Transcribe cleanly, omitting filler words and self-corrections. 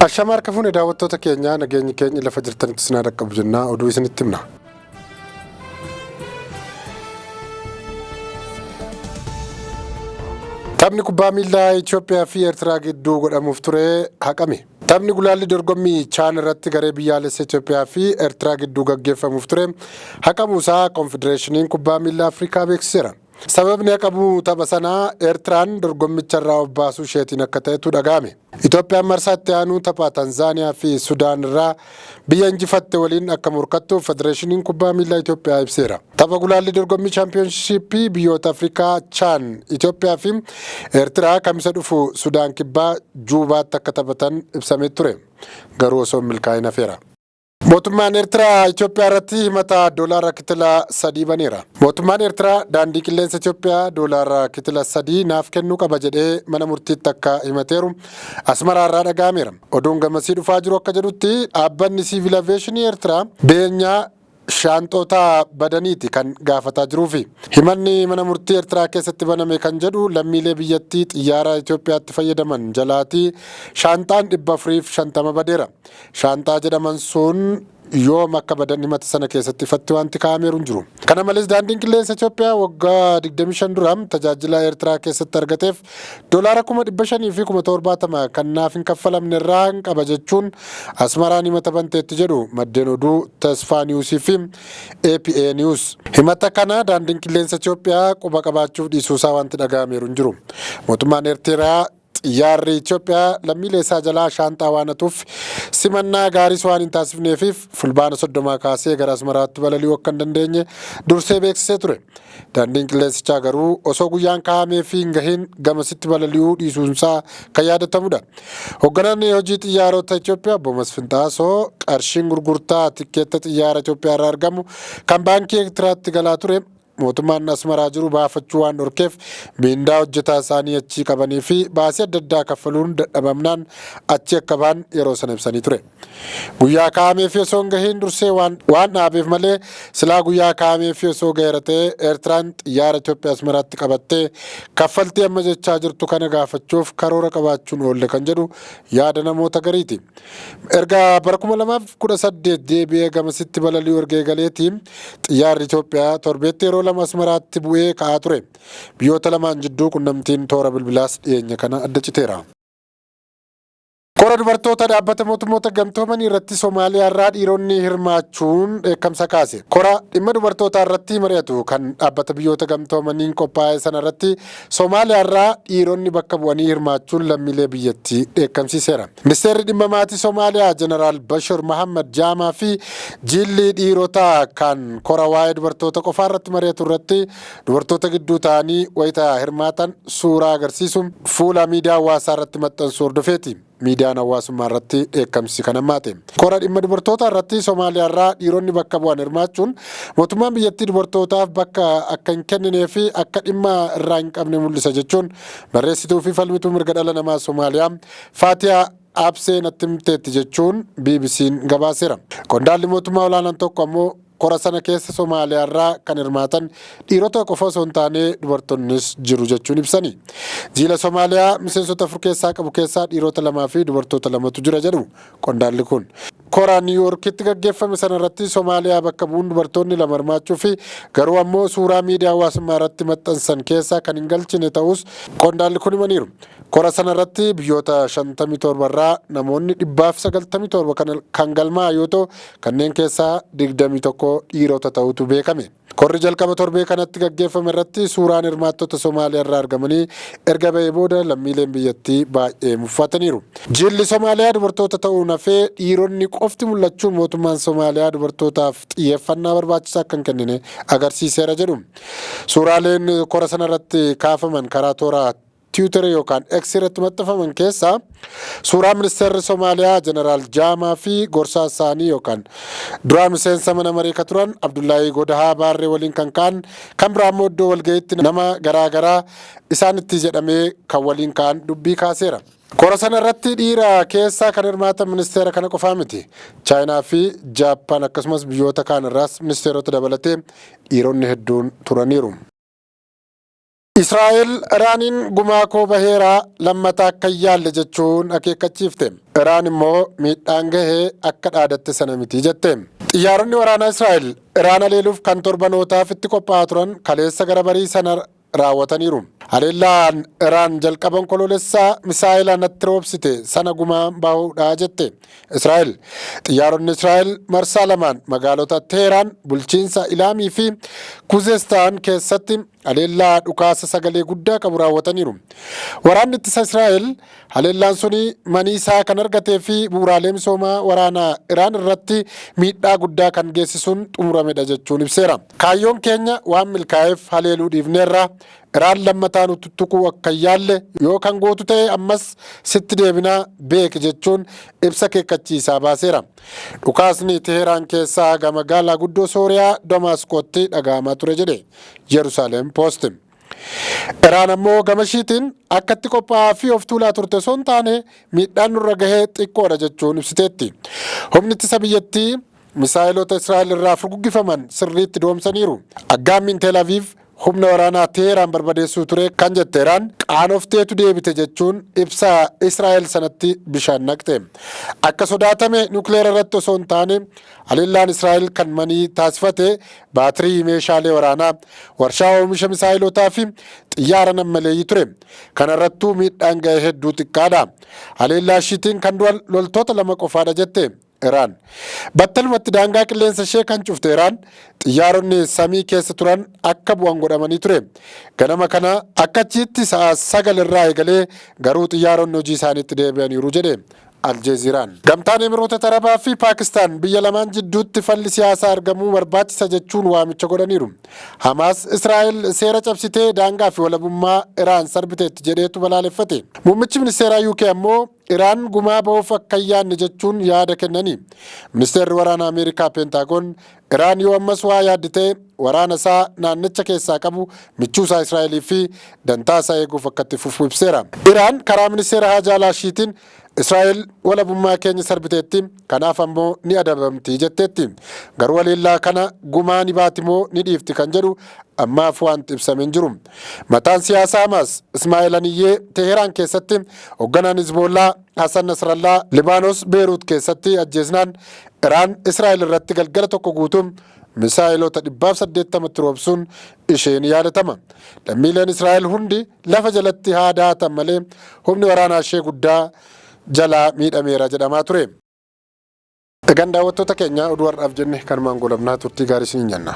Ashama harka fuune daawwattoota keenyaa, nageenyi keenya lafa jirtanitti isin haa dhaqqabu jennaa oduu isinitti himna. Taphni kubbaa miillaa Itoophiyaa fi Eertiraa gidduu godhamuuf ture haqame. Taphni gulaalli dorgommii Chaan irratti garee biyyaalessa Itoophiyaa fi Eertiraa gidduu gaggeeffamuuf ture haqamuusaa Konfedereeshiniin Kubbaa Miillaa Afrikaa beeksiseera. Sababni haqamuu tapha sanaa Eertiraan dorgommicharraa of baasuu isheetiin akka ta'etu dhaga'ame. Itoophiyaan marsaa itti aanu tapha Tanzaaniyaa fi Sudaan irraa biyya injifatte waliin akka morkattu Federeeshiniin Kubbaa Miillaa Itoophiyaa ibseera. Tapha gulaalli dorgommii Chaampiyoonshiippii biyyoota Afrikaa Chaan Itoophiyaa fi Eertiraa Kamisa dhufu Sudaan Kibbaa Juubaatti akka taphatan ibsamee ture. Garuu osoo hin milkaa'in hafeera. Mootummaan Eertiraa Itoophiyaa irratti himata doolaara kitila 3 baneera. Mootummaan Eertiraa daandii qilleensa Itoophiyaa doolaara kitila 3 naaf kennuu qaba jedhee mana murtiitti akka himateeru Asmaraa irraa dhaga'ameera. Oduun gamasii dhufaa jiru akka jedhutti dhaabbanni Siivil Aviyeeshinii Eertiraa beenyaa shaanxoota badaniiti kan gaafataa jiruufi. Himanni mana murtii Eertiraa keessatti baname kan jedhu lammiilee biyyattii xiyyaara Itoophiyaatti fayyadaman jalaatii shaanxaan 450 badeera. Shaanxaa jedhaman sun yoom akka badan himata sana keessatti ifatti wanti kaa'ameeru hin jiru. Kana malees daandiin qilleensa Itoophiyaa waggaa 25 dura tajaajila Eertiraa keessatti argateef doolaara 570,000 kan naaf hin kaffalamne irraa hin qaba jechuun Asmaraan himata banteetti jedhu maddeen oduu Tasfaa Niwusii fi APA News. Himata kana daandiin qilleensa Itoophiyaa quba qabaachuuf dhiisuusaa wanti dhaga'ameeru hin jiru. Mootummaan Eertiraa Xiyyaarri Itoophiyaa lammiilee isaa jalaa shaanxaa waan hatuuf simannaa gaariis waan hin taasifneefiif Fulbaana 30 kaasee gara Asmaraatti balali'uu akka hin dandeenye dursee beeksisee ture. Daandiin qilleensichaa garuu osoo guyyaan kaa'ameefii hin gahiin gamasitti balali'uu dhiisuunsaa kan yaadatamudha. Hogganaan hojii xiyyaarota Itoophiyaa obbo Masfin Xaasoo qarshiin gurgurtaa tikkeetta xiyyaara Itoophiyaa irraa argamu kan baankii Eertiraatti galaa ture mootummaan Asmaraa jiru baafachuu waan dhorkeef miindaa hojjetaa isaanii achii qabanii fi baasii adda addaa kaffaluun dadhabamnaan achii akka bahan yeroo sana ibsanii ture. Guyyaa kaa'ameefii osoo hin gahiin dursee waan waan dhaabeef malee silaa guyyaa kaa'ameefii osoo gaheera ta'ee Eertiraan xiyyaara Itoophiyaa Asmaraatti qabattee kaffaltii amma jechaa jirtu kana gaafachuuf karoora qabaachuun oolle kan jedhu yaada namoota gariiti. Erga bara 2018 deebi'ee gamasitti balali'uu erga eegaleeti xiyyaarri Itoophiyaa torbeetti yeroo lama Asmaraatti bu'ee ka'aa ture. Biyyoota lamaan jidduu qunnamtiin toora bilbilaas dhiyeenya kana adda citeera. Kora dubartoota dhaabbata mootummoota gamtoomanii irratti Somaaliyaa irraa dhiironni hirmaachuun dheekkamsa kaase. Kora dhimma dubartootaa irratti mari'atu kan dhaabbata biyyoota gamtoomaniin qophaa'e sana irratti Somaaliyaa irraa dhiironni bakka bu'anii hirmaachuun lammiilee biyyattii dheekkamsiiseera. Ministeerri dhimma maatii Somaaliyaa Jeneraal Bashir Mahammad Jaamaa fi jiilli dhiirotaa kan kora waa'ee dubartoota qofaa irratti mari'atu irratti dubartoota gidduu ta'anii wayita hirmaatan suuraa agarsiisuun fuula miidiyaa hawaasaa irratti maxxansuu hordofeeti. Miidiyaan hawaasummaa irratti dheekkamsi kan hammaate. Kora dhimma dubartootaa irratti Somaaliyaa irraa dhiironni bakka bu'an hirmaachuun mootummaan biyyattii dubartootaaf bakka akka hin kenninee fi akka dhimma irraa hin qabne mul'isa jechuun barreessituu fi falmituu mirga dhala namaa Somaaliyaa Faatiyaa Absee natti himteetti jechuun BBC'n gabaaseera. Qondaalli mootummaa olaanaan tokko ammoo kora sana keessa Somaaliyaa irraa kan hirmaatan dhiirota qofa osoo hin taane dubartoonnis jiru jechuun ibsani. Jiila Somaaliyaa miseensota 4 keessaa qabu keessaa dhiirota 2 fi dubartoota 2tu jira jedhu qondaalli kun. Kora Niiwuyoorkitti gaggeeffame sana irratti Somaaliyaa bakka bu'uun dubartoonni lama hirmaachuu fi garuu ammoo suuraa miidiyaa hawaasummaa irratti maxxansan keessaa kan hin galchine ta'uus qondaalli kun himaniiru. Kora sana irratti biyyoota 57 irraa namoonni 197 kan galmaa'an yoo ta'u kanneen keessaa 21 dhiirota ta'uutu beekame. Korri jalqaba torbee kanatti gaggeeffame irratti suuraan hirmaattota Somaaliyaa irraa argamanii erga ba'ee booda lammiileen biyyattii baay'ee muffataniiru. Jilli Somaaliyaa dubartoota ta'uun hafee dhiironni qofti mul'achuun mootummaan Somaaliyaa dubartootaaf xiyyeeffannaa barbaachisaa akka hin kennine agarsiiseera jedhu. Suuraaleen kora sana irratti kaafaman karaa toora Tiwiitara yookaan X irratti maxxanfaman keessaa suuraa ministeerri Somaaliyaa Jeneraal Jaamaa fi gorsaa isaanii yookaan duraa miseensa mana marii ka turan Abdullaahii Godahaa Baarree waliin kan ka'an kan biraa immoo iddoo walga'iitti nama garaa garaa isaanitti jedhamee kan waliin ka'an dubbii kaaseera. Kora sana irratti dhiira keessaa kan hirmaatan ministeera kana qofaa miti. Chaayinaa fi Jaappaan akkasumas biyyoota kaan irraas ministeerota dabalatee dhiironni hedduun turaniiru. Israa'el Iraaniin gumaa koo baheeraa, lammataa akka hin yaalle jechuun akeekkachiifte. Iraan immoo miidhaan gahee akka dhaadatte sana miti jette. Xiyyaaronni waraanaa Israa'el Iraan haleeluuf kan torbanootaaf itti qophaa'aa turan kaleessa gara barii sana raawwataniiru. Haleellaan Iraan jalqaba Onkoloolessaa misaa'ila natti roobsite sana gumaa bahuudha jette Israa'el. Xiyyaaronni Israa'el marsaa lamaan magaalota Teheraan, bulchiinsa Ilaamii fi Kuzestaan keessatti haleellaa dhukaasa sagalee guddaa qabu raawwataniiru. Waraanni ittisa Israa'el haleellaan suni manii isaa kan argatee fi bu'uuraalee misoomaa waraanaa Iraan irratti miidhaa guddaa kan geessisuun xumuramedha jechuun ibseera. Kaayyoon keenya waan milkaa'eef haleeluu dhiifneerra. Iraan lammataa nu tuttuquu akka hin yaalle, yoo kan gootu ta'e ammas sitti deebinaa beeki jechuun ibsa akeekkachiisaa baaseera. Dhukaasni Teheraan keessaa haga magaalaa guddoo Sooriyaa Damaasqootti dhaga'amaa ture jedhe Yerusaalem Post. Iraan ammoo gama ishiitiin akka itti qophaa'aa fi of tuulaa turte osoo hin taane miidhaan nurra gahee xiqqoodha jechuun ibsiteetti. Humni ittisa biyyattii misaa'eloota Israa'el irraa furguggifaman sirriitti doomsaniiru. Aggaammiin Tel Aviv humna waraanaa Teheraan barbadeessuu ture kan jette Iraan, qaanofteetu deebite jechuun ibsa Israa'el sanatti bishaan naqxe. Akka sodaatame nukleera irratti osoo hin taane haleellaan Israa'el kan manii taasifate baatirii meeshaalee waraanaa, warshaa oomisha misaa'elotaa fi xiyyaara nammaleeyyii ture. Kana irrattuu miidhaan ga'e hedduu xiqqaadha. Haleellaa ishiitiin kan du'an loltoota lama qofaadha jette Iraan. Battalumatti daangaa qilleensa ishee kan cufte Iraan, xiyyaaronni samii keessa turan akka bu'an godhamanii ture. Ganama kana akka achiitti sa'a 9 irraa eegalee garuu xiyyaaronni hojii isaaniitti deebi'aniiru jedhe Aljeeziraan. Gamtaan Emirootota Arabaa fi Paakistaan biyya lamaan jidduutti falli siyaasaa argamuu barbaachisa jechuun waamicha godhaniiru. Hamaas Israa'el seera cabsitee daangaa fi walabummaa Iraan sarbiteetti jedheetu balaaleffate. Muummichi ministeeraa UK ammoo Iraan gumaa ba'uuf akka hin yaadne jechuun yaada kennanii. Ministeerri waraana Ameerikaa Peentaagoon Iraan yoo ammas waa yaaddi ta'e waraana isaa naannicha keessaa qabu michuu isaa Israa'elii fi dantaa isaa eeguuf akka itti fufu ibseera. Iraan karaa ministeera haajaa alaa ishiitiin Israa'el walabummaa keenya sarbiteetti, kanaaf ammoo ni adabamti jetteetti. Garuu haleellaa kana gumaa ni baati moo ni dhiifti kan jedhu ammaaf wanti ibsame hin jiru. Mataan siyaasaa Hamaas Ismaa'eel Haniyyee Teheraan keessatti, hoogganaan Hizboollaa Hassan Nasrallaa Libaanos Beeruut keessatti ajjeesnaan Iraan Israa'el irratti galgala tokko guutuu misaa'eloota 180tti roobsuun ishee ni yaadatama. Lammiileen Israa'el hundi lafa jalatti haa dahatan malee humni waraanaa ishee guddaa jalaa miidhameera jedhamaa ture. Egaan daawwattoota keenya, oduu har'aaf jenne kanumaan goolabnaa, turtii gaarii isiniin jenna.